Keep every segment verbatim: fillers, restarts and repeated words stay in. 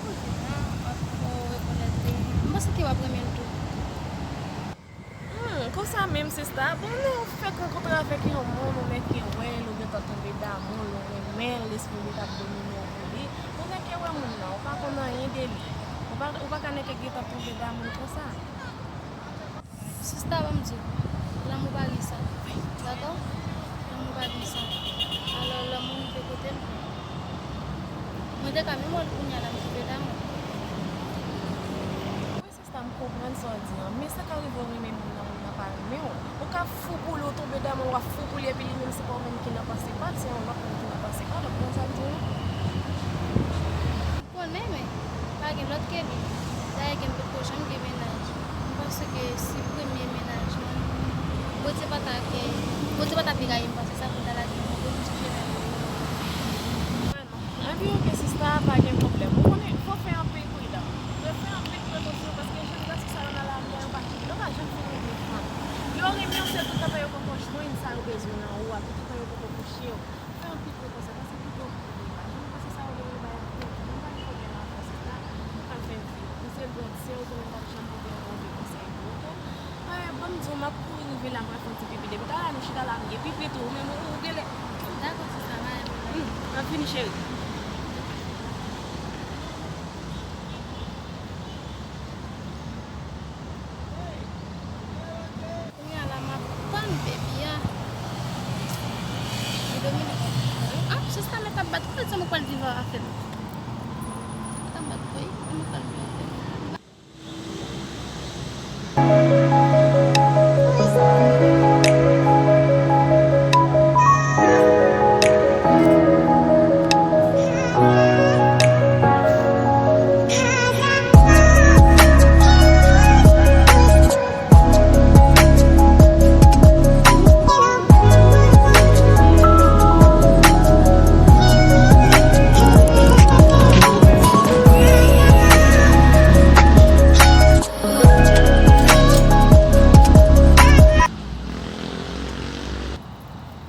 Kote a, w ap fè w rekonèt li. M panse ke w ap renmen l tou. Hmm, konsa menm, sista. Bon, lè w fèk rankontre avèk yon moun, ou mèt gen wè l, ou gentan tonbe damou l, ou renmen l, lespri w gentan ap domine w pou li. Ou nèk wè moun nan, ou pa konn anyen de li. Ou pa, ou pa ka nèk gentan tonbe damou l konsa. Sista, ban m di w, lanmou pa gen sa. Dakò? Lanmou pa gen sa. Alò, lanmou rive kote l. Mwen te ka menm wè l kounye a la, m tonbe damou. Wi, sista, m konprann sa w di an. Men sa ka rive w renmen moun nan, moun nan pa renmen w. Ou ka fou pou li, ou tonbe damou l, w ap fou pou li, epi li menm se pa ou menm ki nan panse pa l, se yon lòt moun ki nan panse pa l, ou konprann sa m di w? Konnen, men pa gen lòt ke li. Dayè, gen potko janm gen mennaj. M panse ke si premye mennaj lan, Bondye pa ta ke, Bondye pa ta te rayi m pase sa pou l ta lage m nan premye ti chemen. Anpi oke sista, pa gen pwoblèm. Ou konnen, fò fè anpil pridan. Fò fè anpil prekosyon paske jèn gason sa yo nan lavi a, yo pa, yo pa janm fin renmen fanm. Yo renmen w, se toutan yo poko jwenn sa yo bezwen nan ou a, se toutan yo poko kouche w. Fè anpil prekosyon, paske pito ou mouri pa. Janm panse sa yo genyen bay anpil. Mwen pa gen pwoblèm avè w, sista. Ou pral fè vi w. Ou se grandsè, ou konnen m p ap janm pote yon move konsèy pou ou, oke? Anyen, ban m di w, m ap kouri rive la, m pral fè yon ti pipi. Depi talè nou chita la, m gen pipi tou. Ou menm, ou, ou genlè. Dakò, sista, m ale. Hmm, m ap vini, cheri. Kounye a la, m ap tann baby a. Li domine. Ah, sista, men t ap bat, kòman ou pral viv avè l? T ap bat, wi, kòman ou pral viv avè l?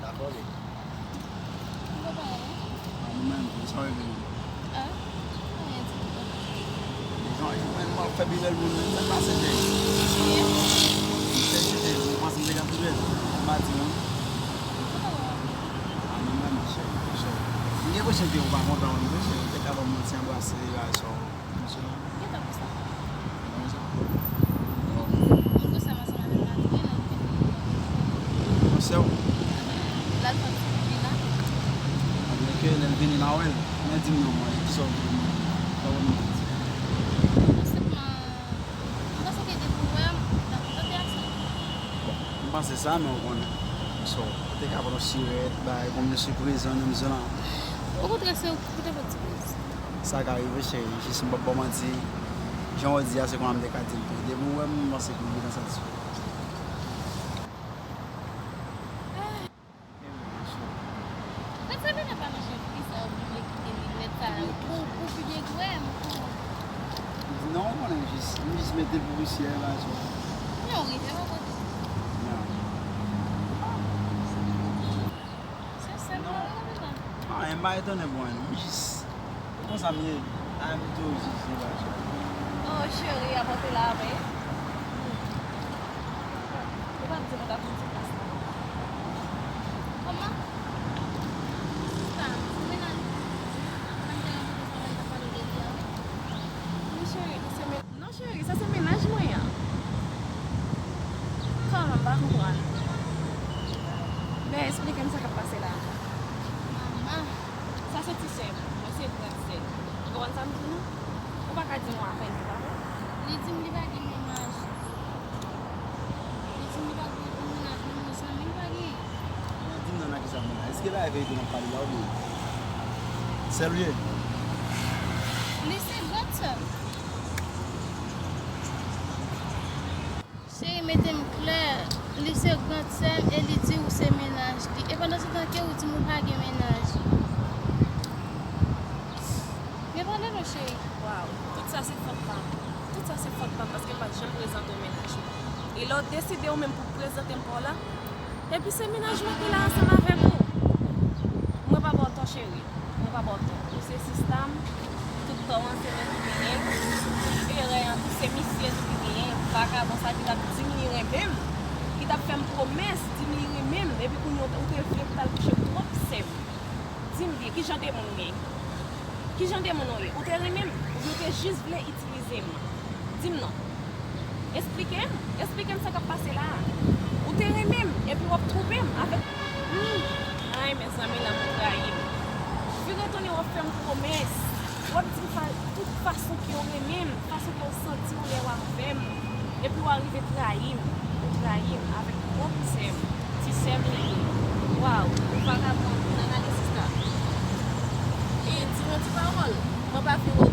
Dakò, baby. Ou konprann, wi. Ah, nou menm, nou sa revini. Ah, anyen ditou. Jan, mwen, mwen fè pi bèl moun menm, sa pase, cheri. Cheri, cheri, mwen panse m te ka twouve l. Mwen pa di, non. Ah, non, non, non, cheri, cheri. M gen enpresyon ke ou pa kontan, wi, cheri. Ou te ka ban m yon ti anbrase, la, so. Gen tan pou sa. Gen tan pou sa. Bon, m konsa m ansanm avè l la, vini, lè l vini. Bon, sè w? L al fè ti vini la. Oke, lè l vini, m a wè l. Men di m non, mwen, kisa w vle mwen? Sa w vle mwen di? Bon, senpman, m panse ke depi w wè m, m ta kontante ak sa. Bon, m panse sa, men w konnen. So, ou te ka pran yon sirèt, bay, kòm yon sipriz, nan menm zòn an. Okontrè, se ou ki te fè sipriz. Sa ka rive, cheri. Jis m p ap ba w manti. Jan w di a, se konsa m te ka di l tou. Depi w wè m, m panse ke m gentan satisfè. Mwen sa vin ap manje pou kisa w vle kite librèt sa pou, pou pi byen wè m pou. Non, w konnen jis, m jis mete l pou pousyè, bagay sa. Non, rive pa pote. Non. Se sèl mwen la. Ah, m pa etone pou anyen, non. M jis, konsa m ye. Ah, m tou jis, se pa sa. Oh, cheri, apòte la, men. Ou pa di mwen ta fè ti plas la. Kòman? Sista, se mennaj ou. Sa m te renmen konsa, mwen ta pale de li a, wi. Wi, cheri, se men-, non, cheri, sa se mennaj mwen an. Kòman? M pa konprann. Ben, eksplike m sa k ap pase la. Manman. Sa se ti sè m, mwen se gran sè. Ou konprann sa m di nou? Ou pa ka di yon afè, di pa vre? Li di m li pa gen mennaj. Li di m li pa gen mennaj, menm yon zanmi l pa genyen. Di m non, nan kisa m mennaj? Èske bagay verite m ap pale la oubyen? Sè l ou ye? Li se gran sè m. Cheri, mete m klè, li se gran sè m e li di ou se mennaj li. E pandan se tan ke ou di m ou pa gen mennaj. Men pale non, cheri. Waw, tout sa se fòt pa m. Tout sa se fòt pa m paske m pa t janm prezante w mennaj mwen. E lè w deside ou menm pou w prezante m pa w la, epi se mennaj mwen ki la ansanm avèk ou. Mwen pa ba w tò, cheri. Mwen pa ba w tò. Ou se sista m. Tout Kòman se mwen ki genyen? Erè an tou se misye tou ki genyen. Vagabon sa ki t ap di m li renmen m, ki t ap fè m pwomès, di m li renmen m, epi kounye a ou te vle pou t al kouche twòp sè m. Di m byen, ki jan de moun ou ye? Ki jan de moun ou ye? Ou te renmen m? Oubyen ou te jis vle itilize m? Di m non. Esplike m. Esplike m sa k ap pase la a. Ou te renmen m, epi w ap twonpe m avèk. Hmm. Ay, mezanmi, lanmou trayi m. Vire tounen, w ap fè m pwomès. W ap di m fa-, tout fason ke w renmen m, fason ke w santi w lè w avè m. Epi w arive trayi m. Ou trayi m avèk pwòp sè m. Ti sè m li ye. Waw, ou vagabon anpil, ann ale sista. E, di m yon ti pawòl. Mwen pa vle wè w